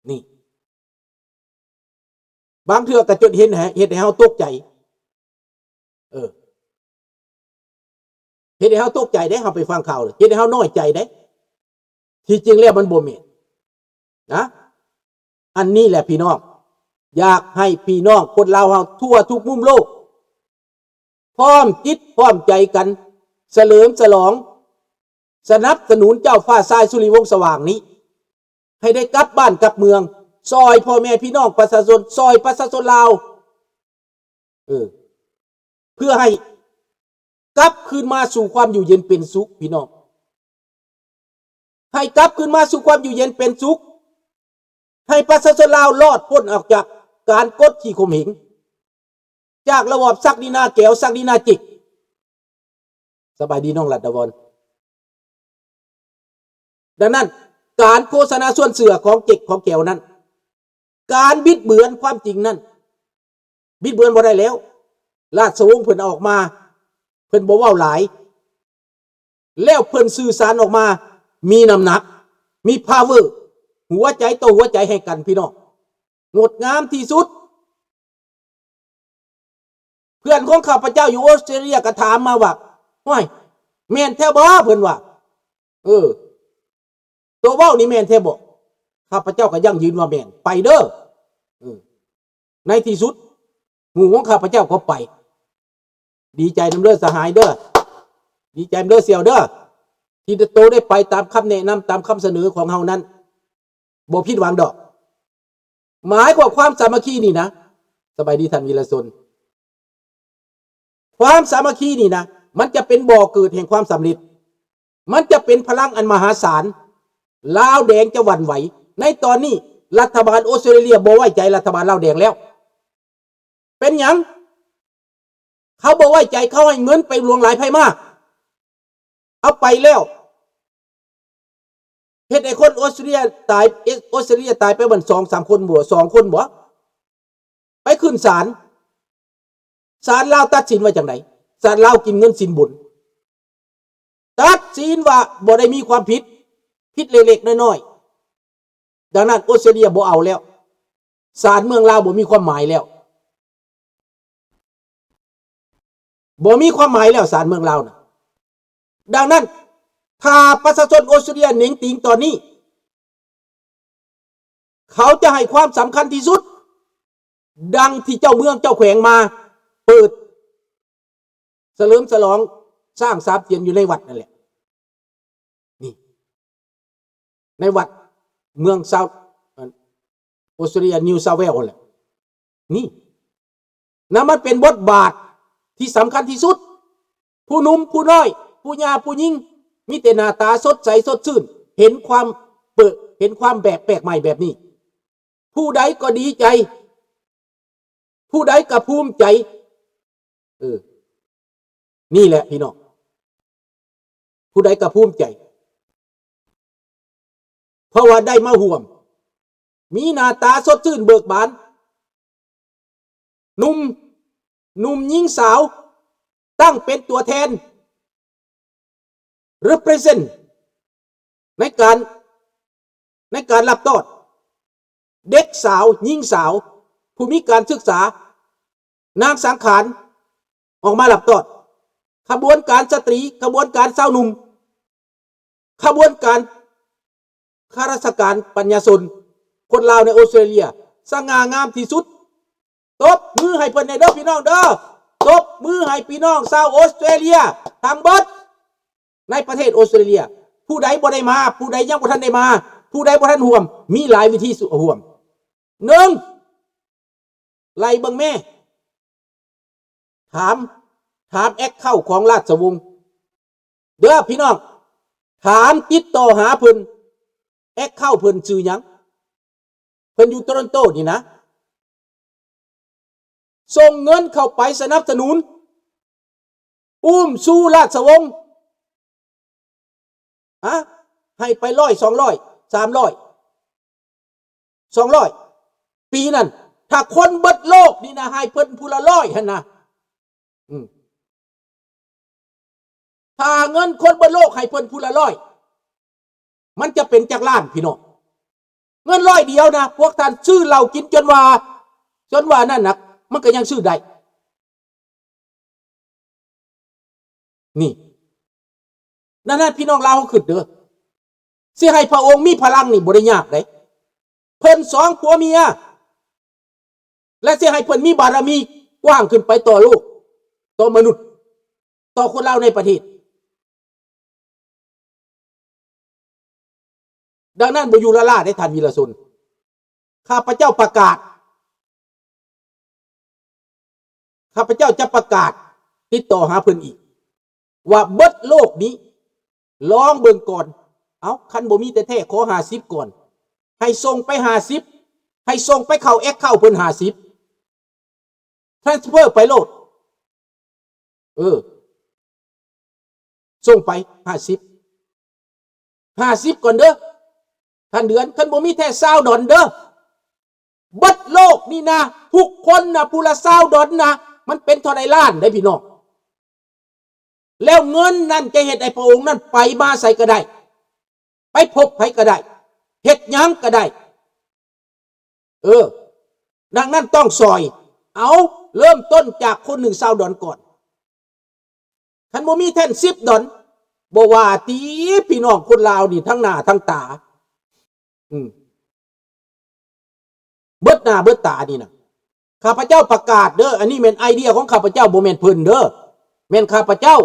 ນີ້ ບາງເທື່ອກໍຈົນເຫັນໃຫ້ ເຮັດໃຫ້ເຮົາຕົກໃຈ ເອີ ເຮັດໃຫ້ເຮົາຕົກໃຈເດ້ ເຮົາໄປຟັງຂ່າວ ເຮັດໃຫ້ເຮົານ້ອຍໃຈເດ້. ທີ່ຈິງແລ້ວມັນບໍ່ແມ່ນນະ. ອັນນີ້ແຫຼະພີ່ນ້ອງ ຢາກໃຫ້ພີ່ນ້ອງຄົນລາວເຮົາທົ່ວທຸກມຸມໂລກ ພ້ອມຈິດພ້ອມໃຈກັນສະເຫຼີມສະຫຼອງ ສະໜັບສະໜູນເຈົ້າຟ້າຊາຍສຸລິວົງສະຫວ່າງນີ້ ໃຫ້ໄດ້ກັບບ້ານກັບເມືອງ ຊ່ອຍພໍ່ແມ່ພີ່ນ້ອງປະຊາຊົນ ຊ່ອຍປະຊາຊົນລາວ ເອີ ເພື່ອໃຫ້ກັບຄືນມາສູ່ຄວາມຢູ່ເຢັນເປັນສຸກ ພີ່ນ້ອງ ໃຫ້ກັບຄືນມາສູ່ຄວາມຢູ່ເຢັນເປັນສຸກ ໃຫ້ປະຊາຊົນລາວລອດພົ້ນອອກຈາກການກົດຂີ່ຂົ່ມເຫງ ຈາກລະບອບສັກດິນາແກວ ສັກດິນາຈິກ. ສະບາຍດີນ້ອງລັດດາວອນ. ດັ່ງນັ້ນ ການໂຄສະນາຊວນເຊື່ອຂອງຈິກຂອງແກວນັ້ນ ການບິດເບືອນຄວາມຈິງນັ້ນ ບິດເບືອນບໍ່ໄດ້ແລ້ວ. ລາຊະວົງເພິ່ນອອກມາ ເພິ່ນບໍ່ເວົ້າຫຼາຍ ແລ້ວເພິ່ນສື່ສານອອກມາ ມີນ້ຳໜັກ ມີພາວເວີ ຫົວໃຈຕໍ່ຫົວໃຈໃຫ້ກັນ ພີ່ນ້ອງ ງົດງາມທີ່ສຸດ. ເພື່ອນຂອງຂ້າພະເຈົ້າຢູ່ອອສເຕຣເລັຍກໍຖາມມາວ່າ ຫ້ວຍ ແມ່ນແທ້ບໍ່? ເພິ່ນວ່າ ເອີ ໂຕເວົ້ານີ້ແມ່ນແທ້ບໍ່? ຂ້າພະເຈົ້າກໍຢັ້ງຢືນວ່າແມ່ນ ໄປເດີ. ເອີ ໃນທີ່ສຸດ ໝູ່ຂອງຂ້າພະເຈົ້າກໍໄປ. ດີໃຈນຳເດີສະຫາຍເດີ ດີໃຈນຳເດີສ່ຽວເດີ ທີ່ໂຕໄດ້ໄປຕາມຄຳແນະນຳ ຕາມຄຳສະເໜີຂອງເຮົານັ້ນ ບໍ່ຜິດຫວັງດອກ. ໝາຍຄວາມ ຄວາມສາມັກຄີນີ້ນະ ສະບາຍດີທ່ານວິລະຊົນ ຄວາມສາມັກຄີນີ້ນະ ມັນຈະເປັນບໍ່ເກີດແຫ່ງຄວາມສຳເລັດ ມັນຈະເປັນພະລັງອັນມະຫາສານ. ລາວແດງຈະຫວັ່ນໄຫວ. ໃນຕອນນີ້ລັດຖະບານອອສເຕຣເລັຍບໍ່ໄວ້ໃຈລັດຖະບານລາວແດງແລ້ວ. ເປັນຫຍັງ? ເຂົາບໍ່ໄວ້ໃຈ, ເຂົາໃຫ້ເງິນໄປຫຼວງຫຼາຍໄພມາ, ເອົາໄປແລ້ວ ເຮັດໃຫ້ຄົນອອສເຕຣເລັຍຕາຍ, ເອ ອອສເຕຣເລັຍຕາຍໄປເບິດສອງສາມຄົນບໍ ສອງຄົນບໍ ໄປຂຶ້ນສານ. ສານລາວຕັດສິນວ່າຈັ່ງໃດ? ສານລາວກິນເງິນສິນບົນ ຕັດສິນວ່າບໍ່ໄດ້ມີຄວາມຜິດ, ຜິດເລັກໆນ້ອຍໆ. ດັ່ງນັ້ນອອສເຕຣເລັຍບໍ່ເອົາແລ້ວ, ສານເມືອງລາວບໍ່ມີຄວາມໝາຍແລ້ວ, ບໍ່ມີຄວາມໝາຍແລ້ວສານເມືອງລາວນະ. ດັ່ງນັ້ນ ຖ້າປະຊາຊົນອອສເຕຣເລັຍເໜັງຕີງຕອນນີ້ ເຂົາຈະໃຫ້ຄວາມສຳຄັນທີ່ສຸດ ດັ່ງທີ່ເຈົ້າເມືອງເຈົ້າແຂວງມາເປີດສະເຫຼີມສະຫຼອງຊ້າງສາມຕຽນຢູ່ໃນວັດນັ້ນແຫຼະ. ນີ້ ໃນວັດເມືອງ South ອອສເຕຣເລັຍ New South Wales ແຫຼະ. ນີ້ນະ ມັນເປັນບົດບາດທີ່ສຳຄັນທີ່ສຸດ. ຜູ້ໜຸ່ມຜູ້ນ້ອຍ ຜູ້ຫຍ່າຜູ້ຍິງ ມີແຕ່ໜ້າຕາສົດໃສສົດຊື່ນ ເຫັນຄວາມເປີ ເຫັນຄວາມແບບແປກໃໝ່ແບບນີ້ ຜູ້ໃດກໍດີໃຈ ຜູ້ໃດກໍພູມໃຈ. ເອີ ນີ້ແຫຼະພີ່ນ້ອງ ຜູ້ໃດກໍພູມໃຈ ເພາະວ່າໄດ້ມາຮ່ວມ ມີໜ້າຕາສົດຊື່ນເບີກບານ ໜຸ່ມ ໜຸ່ມຍິງສາວ ຕັ້ງເປັນຕົວແທນ represent ໃນການ ໃນການລັບຕ້ອນ ເດັກສາວ ຍິງສາວ ຜູ້ມີການສຶກສາ ນາງສັງຂານ ອອກມາລັບຕ້ອນ. ຂະບວນການສະຕຣີ ຂະບວນການຊາວໜຸ່ມ ຂະບວນການຂ້າລາຊະການປັນຍາຊົນ ຄົນລາວໃນອອສເຕຣເລັຍ ສະຫງ່າງາມທີ່ສຸດ. ຕົບມືໃຫ້ເພິ່ນແດ່ເດີພີ່ນ້ອງເດີ. ຕົບມືໃຫ້ພີ່ນ້ອງຊາວອອສເຕຣເລັຍທັງເບິດໃນປະເທດອອສເຕຣເລັຍ. ຜູ້ໃດບໍ່ໄດ້ມາ ຜູ້ໃດຍັງບໍ່ທັນໄດ້ມາ ຜູ້ໃດບໍ່ທັນຮ່ວມ ມີຫຼາຍວິທີສູ່ຮ່ວມ. ໜຶ່ງ ໄລ່ເບິ່ງແມ້ ຖາມ ຖາມແອັກເຄົາຂອງລາຊະວົງເດີພີ່ນ້ອງ. ຖາມ ຕິດຕໍ່ຫາເພິ່ນ ແອັກເຄົາເພິ່ນຊື່ຫຍັງ? ເພິ່ນຢູ່ໂຕຣອນໂຕນີ້ນະ ສົ່ງເງິນເຂົ້າໄປສະໜັບສະໜູນ ອຸ້ມຊູລາຊະວົງ ຮະ ໃຫ້ໄປຮ້ອຍ ສອງຮ້ອຍ ສາມຮ້ອຍ ສອງຮ້ອຍ ປີນັ້ນ. ຖ້າຄົນເບິດໂລກນີ້ນະ ໃຫ້ເພິ່ນຜູ້ລະຮ້ອຍຫັ້ນນະ. ອືມ ຖ້າເງິນຄົນເບິດໂລກໃຫ້ເພິ່ນຜູ້ລະຮ້ອຍ ມັນຈະເປັນຈັກລ້ານພີ່ນ້ອງ? ເງິນຮ້ອຍດຽວນະ ພວກທ່ານຊື້ເຫຼົ້າກິນຈົນວ່າ ຈົນວ່ານັ້ນນະ ມັນກໍຍັງຊື້ໄດ້. ນີ້ ນັ້ນນະ ພີ່ນ້ອງລາວເຮົາຄິດເດີ ຊິໃຫ້ພະອົງມີພະລັງນີ້ບໍ່ໄດ້ຍາກເດ້. ເພິ່ນສອງຜົວເມຍ ແລະ ຊິໃຫ້ເພິ່ນມີບາລະມີກວ້າງຂຶ້ນໄປຕໍ່ໂລກ ຕໍ່ມະນຸດ ຕໍ່ຄົນລາວໃນປະເທດ. ດັ່ງນັ້ນບໍ່ຢູ່ລ້າໆເດ້ທ່ານວິລະຊົນ. ຂ້າພະເຈົ້າປະກາດ ຂ້າພະເຈົ້າຈະປະກາດຕິດຕໍ່ຫາເພິ່ນອີກ ວ່າເບິດໂລກນີ້ ລອງເບິ່ງກ່ອນ. ເອົ້າ ຄັນບໍ່ມີແທ້ໆ ຂໍຫ້າສິບກ່ອນ ໃຫ້ສົ່ງໄປຫ້າສິບ ໃຫ້ສົ່ງໄປເຂົ້າແອັກເຄົາເພິ່ນຫ້າສິບ transfer ໄປໂລດ. ເອີ ສົ່ງໄປຫ້າສິບ ຫ້າສິບກ່ອນເດີທ່ານເດືອນ ຄັນບໍ່ມີແທ້ຊາວດອນເດີ. ເບິດໂລກນີ້ນະ ທຸກຄົນນະ ຜູ້ລະຊາວດອນນະ ມັນເປັນເທົ່າໃດລ້ານເດ້ພີ່ນ້ອງ. ແລ້ວເງິນນັ້ນຈະເຮັດໃຫ້ພະອົງນັ້ນໄປມາໃສກໍໄດ້ ໄປພົບໃຜກໍໄດ້ ເຮັດຫຍັງກໍໄດ້. ເອີ ດັ່ງນັ້ນຕ້ອງຊ່ອຍ. ເອົາ ເລີ່ມຕົ້ນຈາກຄົນໜຶ່ງຊາວດອນກ່ອນ. ຄັນບໍ່ມີແທ້ສິບດອນ ບໍ່ວ່າຕິ ພີ່ນ້ອງຄົນລາວນີ້ທັງໜ້າທັງຕາ ອືມ ເບິດໜ້າເບິດຕານີ້ນະ. ຂ້າພະເຈົ້າປະກາດເດີ ອັນນີ້ແມ່ນໄອເດຍຂອງຂ້າພະເຈົ້າ ບໍ່ແມ່ນເພິ່ນເດີ ແມ່ນຂ້າພະເຈົ້າ.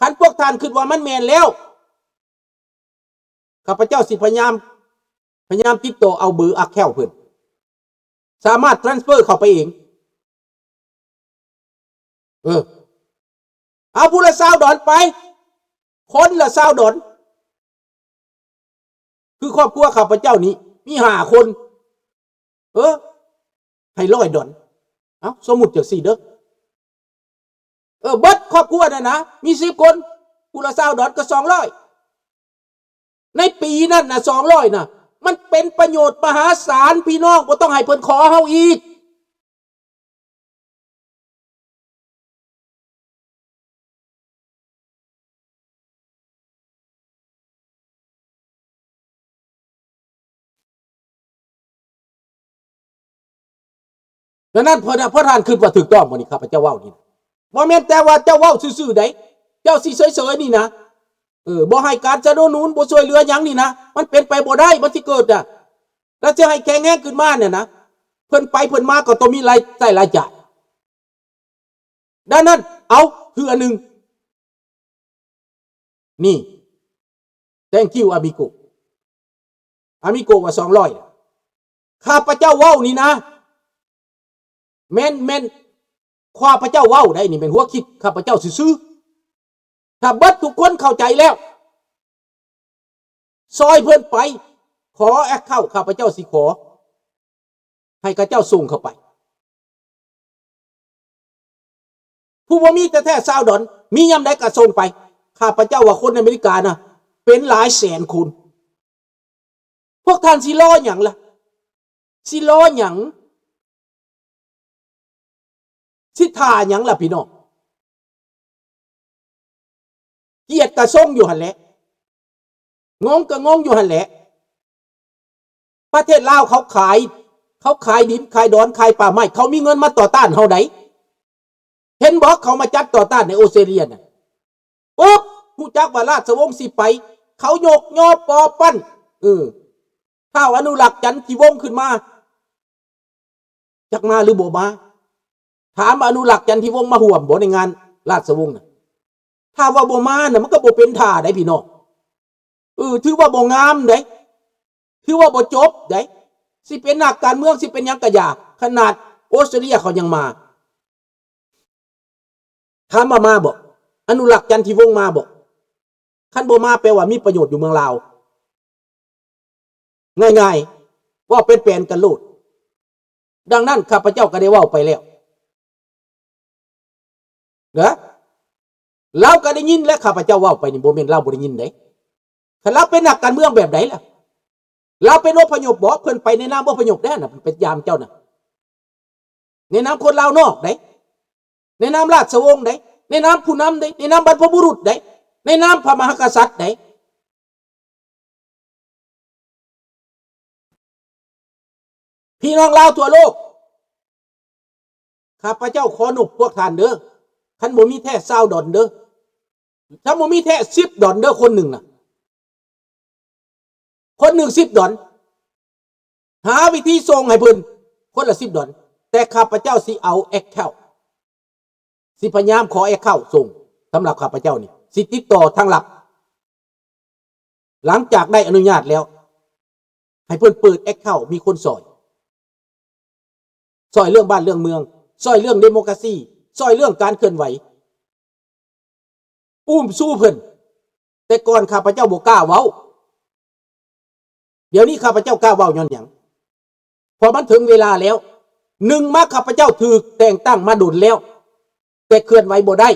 ຄັນພວກທ່ານຄິດວ່າມັນແມ່ນແລ້ວ ຂ້າພະເຈົ້າຊິພະຍາຍາມ ພະຍາຍາມຕິດຕໍ່ເອົາເບີ account ເພິ່ນ ສາມາດ transfer ເຂົ້າໄປເອງ. ເອີ ເອົາຜູ້ລະຊາວດອນໄປ ຄົນລະຊາວດອນ. ຄືຄອບຄົວຂ້າພະເຈົ້ານີ້ມີຫ້າຄົນ ເອີ ໃຫ້ຮ້ອຍດອນ. ເອົ້າ ສົມມຸດຈັ່ງຊີ້ເດີ ເອີ ເບິດຄອບຄົວນັ້ນນະ ມີສິບຄົນ ຜູ້ລະຊາວດອນກໍສອງຮ້ອຍ. ໃນປີນັ້ນນະ ສອງຮ້ອຍນະ ມັນເປັນປະໂຫຍດມະຫາສານ ພີ່ນ້ອງ ບໍ່ຕ້ອງໃຫ້ເພິ່ນຂໍເຮົາອີກ. ດັ່ງນັ້ນ ເພິ່ນ ພວກທ່ານຄິດວ່າຖືກຕ້ອງບໍ່ນີ້ ຂ້າພະເຈົ້າເວົ້ານີ້? ບໍ່ແມ່ນແຕ່ວ່າເຈົ້າເວົ້າຊື່ໆໃດ ເຈົ້າຊິເສີຍໆນີ້ນະ ເອີ ບໍ່ໃຫ້ການສະໜັບສະໜູນ ບໍ່ຊ່ວຍເຫຼືອຫຍັງນີ້ນະ ມັນເປັນໄປບໍ່ໄດ້ ມັນຊິເກີດນະ ແລ້ວຊິໃຫ້ແຂງແຮງຂຶ້ນມານີ້ນະ ເພິ່ນໄປເພິ່ນມາກໍຕ້ອງມີລາຍ ໃຊ້ລາຍຈ່າຍ. ດັ່ງນັ້ນ ເອົາ ເທື່ອໜຶ່ງ ນີ້ thank you amigo amigo ວ່າສອງຮ້ອຍ ຂ້າພະເຈົ້າເວົ້ານີ້ນະ ແມ່ນ ແມ່ນຂ້າພະເຈົ້າເວົ້າໄດ໋ ນີ້ແມ່ນຫົວຄິດຂ້າພະເຈົ້າຊື່ໆ. ຖ້າເບິດທຸກຄົນເຂົ້າໃຈແລ້ວ ຊ່ອຍເພິ່ນໄປ ຂໍ account ຂ້າພະເຈົ້າຊິຂໍ ໃຫ້ເຂົາເຈົ້າສົ່ງເຂົ້າໄປ. ຜູ້ບໍ່ມີແທ້ໆຊາວດອນ ມີຍາມໃດກໍສົ່ງໄປ. ຂ້າພະເຈົ້າວ່າຄົນອາເມລິການະ ເປັນຫຼາຍແສນຄົນ. ພວກທ່ານຊິລໍຫຍັງລະ? ຊິລໍຫຍັງ? ຊິຖ້າຫຍັງລະພີ່ນ້ອງ? ກຽດກະຊົງຢູ່ຫັ້ນແຫຼະ ງົງກະງົງຢູ່ຫັ້ນແຫຼະ. ປະເທດລາວເຂົາຂາຍ ເຂົາຂາຍດິນ ຂາຍດອນ ຂາຍປ່າໄມ້ ເຂົາມີເງິນມາຕໍ່ຕ້ານເຮົາໃດ໋. ເຫັນບໍ່ ເຂົາມາຈັດຕໍ່ຕ້ານໃນອອສເຕຣເລຍນະ ປຶບ ຮູ້ຈັກວ່າລາຊະວົງຊິໄປ ເຂົາຍົກຍໍປໍປັ້ນ ເອີ ທ້າວອະນຸລັກ ຈັນທິວົງ ຂຶ້ນມາ. ຈັກມາຫຼືບໍ່ມາ? ຖາມວ່າອະນຸລັກ ຈັນທິວົງ ມາຮ່ວມບໍ່ໃນງານລາຊະວົງນະ? ຖ້າວ່າບໍ່ມານະ ມັນກໍບໍ່ເປັນທ່າໃດ໋ພີ່ນ້ອງ. ເອີ ຖືວ່າບໍ່ງາມໃດ໋ ຖືວ່າບໍ່ຈົບໃດ໋. ຊິເປັນນັກການເມືອງ ຊິເປັນຫຍັງກະຢ່າ ຂະໜາດອອສເຕຣເລຍເຂົາຍັງມາ. ຖາມວ່າມາບໍ່? ອະນຸລັກ ຈັນທິວົງ ມາບໍ່? ຄັນບໍ່ມາ ແປວ່າມີປະໂຫຍດຢູ່ເມືອງລາວ. ງ່າຍໆ ເວົ້າແປນໆກັນໂລດ. ດັ່ງນັ້ນ ຂ້າພະເຈົ້າກໍໄດ້ເວົ້າໄປແລ້ວເນາະ ລາວກໍໄດ້ຍິນແລ້ວ. ຂ້າພະເຈົ້າເວົ້າໄປນີ້ ບໍ່ແມ່ນລາວບໍ່ໄດ້ຍິນເດ້. ຄັນລາວເປັນນັກການເມືອງແບບໃດລະ? ລາວເປັນອົບພະຍົບບໍ? ເພິ່ນໄປໃນນາມອົບພະຍົບເດ້ນະ ເພິ່ນໄປຢາມເຈົ້ານະ. ໃນນາມຄົນລາວນອກໃດ໋ ໃນນາມລາຊະວົງໃດ໋ ໃນນາມຜູ້ນຳໃດ໋ ໃນນາມບັນພະບຸລຸດໃດ໋ ໃນນາມພະມະຫາກະສັດໃດ໋. ພີ່ນ້ອງລາວທົ່ວໂລກ, ຂ້າພະເຈົ້າຂໍນົບພວກທ່ານເດີ, ຄັນບໍ່ມີແທ້ຊາວດອນເດີ, ຄັນບໍ່ມີແທ້ສິບດອນເດີ, ຄົນໜຶ່ງນະ, ຄົນໜຶ່ງສິບດອນ, ຫາວິທີສົ່ງໃຫ້ເພິ່ນຄົນລະສິບດອນ, ແຕ່ຂ້າພະເຈົ້າຊິເອົາແອັກເຄົາ ຊິພະຍາຍາມຂໍແອັກເຄົາສົ່ງ. ສຳລັບຂ້າພະເຈົ້ານີ້ ຊິຕິດຕໍ່ທາງລັບ, ຫຼັງຈາກໄດ້ອະນຸຍາດແລ້ວ ໃຫ້ເພິ່ນເປີດແອັກເຄົາ ມີຄົນຊ່ອຍ, ຊ່ອຍເລື່ອງບ້ານເລື່ອງເມືອງ, ຊ່ອຍເລື່ອງເດໂມຄຣາຊີ, ຊ່ອຍເລື່ອງການເຄື່ອນໄຫວ, ອູ້ມຊູເພິ່ນ. ແຕ່ກ່ອນຂ້າພະເຈົ້າບໍ່ກ້າເວົ້າ, ດຽວນີ້ຂ້າພະເຈົ້າກ້າເວົ້າຍ້ອນຫຍັງ? ເພາະມັນເຖິງເວລາແລ້ວ. ໜຶ່ງມາ ຂ້າພະເຈົ້າຖືກແຕ່ງຕັ້ງມາດົນແລ້ວ, ແຕ່ເຄື່ອນໄຫວບໍ່ໄດ້,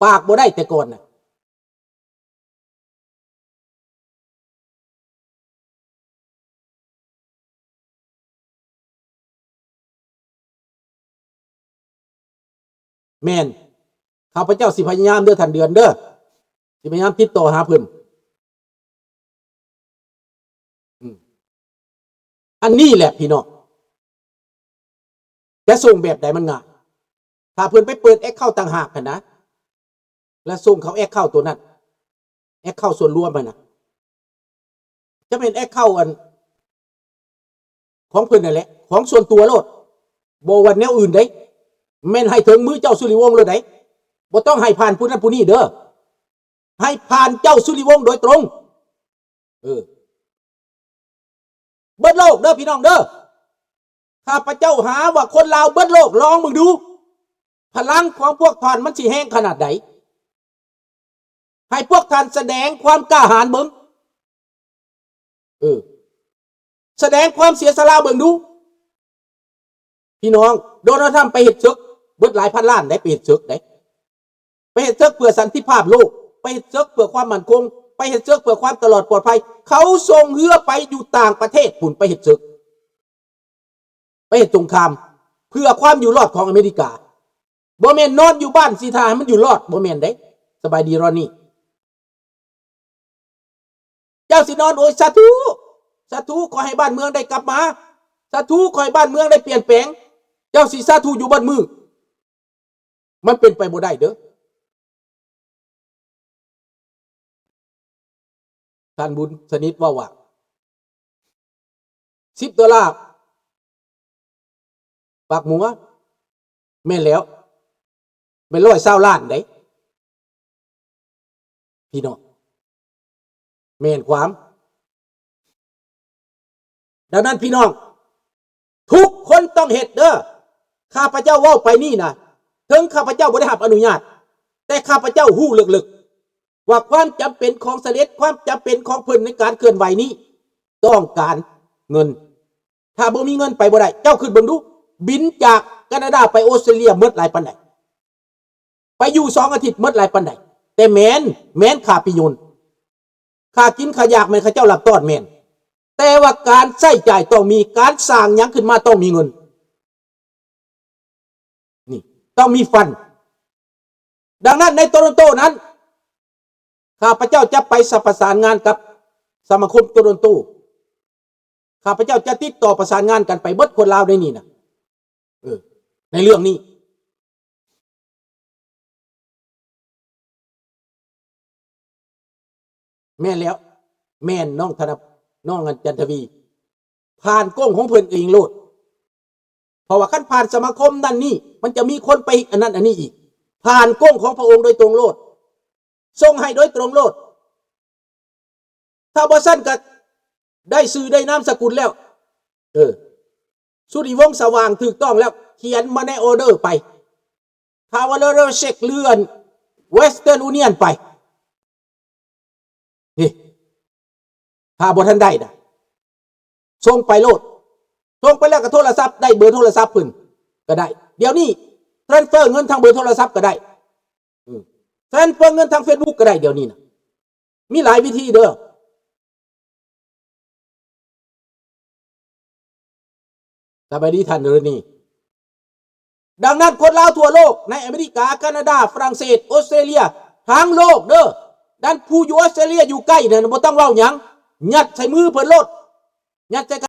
ປາກບໍ່ໄດ້ແຕ່ກ່ອນນະ. ແມ່ນ, ຂ້າພະເຈົ້າຊິພະຍາຍາມເດີທ່ານເດືອນເດີ, ຊິພະຍາຍາມຕິດຕໍ່ຫາເພິ່ນ. ອືມ ອັນນີ້ແຫຼະພີ່ນ້ອງ, ຈະສົ່ງແບບໃດມັນງ່າຍ? ຖ້າເພິ່ນໄປເປີດແອັກເຄົາຕ່າງຫາກຫັ້ນນະ, ແລ້ວສົ່ງເຂົ້າແອັກເຄົາໂຕນັ້ນ, ແອັກເຄົາສ່ວນລວມຫັ້ນນະ, ຈະແມ່ນແອັກເຄົາອັນຂອງເພິ່ນນັ້ນແຫຼະ, ຂອງສ່ວນຕົວໂລດ, ບໍ່ວ່າແນວອື່ນເດ້, ແມ່ນໃຫ້ເຖິງມືເຈົ້າສຸລິວົງໂລດໃດ, ບໍ່ຕ້ອງໃຫ້ຜ່ານຜູ້ນັ້ນຜູ້ນີ້ເດີ, ໃຫ້ຜ່ານເຈົ້າສຸລິວົງໂດຍຕົງ. ເອີ ເບິດໂລກເດີພີ່ນ້ອງເດີ. ຂ້າພະເຈົ້າຫາວ່າຄົນລາວເບິດໂລກ, ລອງເບິ່ງດູ ພະລັງຂອງພວກທ່ານມັນຊິແຮງຂະໜາດໃດ. ໃຫ້ພວກທ່ານສະແດງຄວາມກ້າຫານເບິ່ງ, ເອີ ສະແດງຄວາມເສຍສະຫຼະເບິ່ງດູ. ພີ່ນ້ອງ, ໂດນັລ ທຣຳໄປເຮັດເສິກເບິດຫຼາຍພັນລ້ານໄດ໋, ໄປເຮັດເສິກໄດ໋, ໄປເຮັດເສິກເພື່ອສັນຕິພາບໂລກ, ໄປເຮັດເສິກເພື່ອຄວາມໝັ້ນຄົງ, ໄປເຮັດເສິກເພື່ອຄວາມຕະຫຼອດປອດໄພ. ເຂົາສົ່ງເຮືອໄປຢູ່ຕ່າງປະເທດພຸ້ນ, ໄປເຮັດເສິກ, ໄປເຮັດສົງຄາມ ເພື່ອຄວາມຢູ່ລອດຂອງອາເມລິກາ. ບໍ່ແມ່ນນອນຢູ່ບ້ານຊິຖ້າໃຫ້ມັນຢູ່ລອດ, ບໍ່ແມ່ນເດ້. ສະບາຍດີ ຣອນນີ. ເຈົ້າຊິນອນ ໂອ້ຍ ສາທຸ ສາທຸ ຂໍໃຫ້ບ້ານເມືອງໄດ້ກັບມາ, ສາທຸ ຂໍໃຫ້ບ້ານເມືອງໄດ້ປ່ຽນແປງ, ເຈົ້າຊິສາທຸຢູ່ເບິດມື້. ມັນເປັນໄປບໍ່ໄດ້ເດີ. ທ່ານບຸນສະໜິດເວົ້າວ່າ ສິບໂດລາ ປາກໝູ ແມ່ນແລ້ວ, ແມ່ນຮ້ອຍຊາວລ້ານເດ້ ພີ່ນ້ອງ, ແມ່ນຄວາມ. ດັ່ງນັ້ນພີ່ນ້ອງ, ທຸກຄົນຕ້ອງເຮັດເດີ. ຂ້າພະເຈົ້າເວົ້າໄປນີ້ນະ, ເຖິງຂ້າພະເຈົ້າບໍ່ໄດ້ຮັບອະນຸຍາດ, ແຕ່ຂ້າພະເຈົ້າຮູ້ເລິກໆ ວ່າຄວາມຈຳເປັນຂອງສະເດັດ, ຄວາມຈຳເປັນຂອງເພິ່ນໃນການເຄື່ອນໄຫວນີ້ ຕ້ອງການເງິນ. ຖ້າບໍ່ມີເງິນໄປບໍ່ໄດ້. ເຈົ້າຄິດເບິ່ງດູ, ບິນຈາກການາດາໄປອົດສະຕຣາເລຍໝົດຫຼາຍປານໃດ? ໄປຢູ່ສອງອາທິດໝົດຫຼາຍປານໃດ? ແຕ່ແມ່ນ, ແມ່ນຄ່າປີ້ຍົນ, ຄ່າກິນຄ່າຢາກແມ່ນເຂົາເຈົ້າຮັບຕ້ອນແມ່ນ, ແຕ່ວ່າການໃຊ້ຈ່າຍຕ້ອງມີ, ການສ້າງຫຍັງຂຶ້ນມາຕ້ອງມີເງິນ. ນີ້ ຕ້ອງມີຟັນ. ດັ່ງນັ້ນໃນໂຕຣອນໂຕນັ້ນ ຂ້າພະເຈົ້າຈະໄປສະ ປະສານງານກັບສະມາຄົມໂຕຣອນໂຕ. ຂ້າພະເຈົ້າຈະຕິດຕໍ່ປະສານງານກັນໄປເບິດຄົນລາວໃນນີ້ນະ, ເອີ ໃນເລື່ອງນີ້. ແມ່ນແລ້ວ, ແມ່ນນ້ອງທະນະ, ນ້ອງອັນຈັນທະວີ, ຜ່ານກົງຂອງເພິ່ນເອງໂລດ. ເພາະວ່າຄັນຜ່ານສະມາຄົມນັ້ນນີ້, ມັນຈະມີຄົນໄປອັນນັ້ນອັນນີ້ອີກ. ຜ່ານກົງຂອງພະອົງໂດຍຕົງໂລດ, ສົ່ງໃຫ້ໂດຍຕົງໂລດ. ຖ້າບໍ່ຊັ້ນກໍໄດ້ຊື່ໄດ້ນາມສະກຸນແລ້ວ. ເອີ ສຸລິວົງສະຫວ່າງຖືກຕ້ອງແລ້ວ, ຂຽນມາໃນອໍເດີໄປ, ທາວເວີລເຊັກ ເລື່ອນ ເວສເທີນຢູນຽນໄປ. ນີ້ ຖ້າບໍ່ທັນໄດ້ນະ, ສົ່ງໄປໂລດ. ສົ່ງໄປແລ້ວກໍໂທລະສັບ, ໄດ້ເບີໂທລະສັບເພິ່ນກໍໄດ້. ດຽວນີ້ແທຣນເຟີເງິນທາງເບີໂທລະສັບກໍໄດ້. ອືມ ແທຣນເຟີເງິນທາງເຟສບຸກກໍໄດ້ດຽວນີ້ນະ, ມີຫຼາຍວິທີເດີ. ສະບາຍດີທ່ານໂຣນີ. ດັ່ງນັ້ນຄົນລາວທົ່ວໂລກ, ໃນອາເມລິກາ, ການາດາ, ຝຣັ່ງເສດ, ອົດສະຕຣາເລຍ, ທັງໂລກເດີ. ນັ້ນຜູ້ຢູ່ອົດສະຕຣາເລຍຢູ່ໃກ້ນັ້ນ ບໍ່ຕ້ອງເວົ້າຫຍັງ, ຍັດໃສ່ມືເພິ່ນໂລດ. ຍັດໃສ່ກ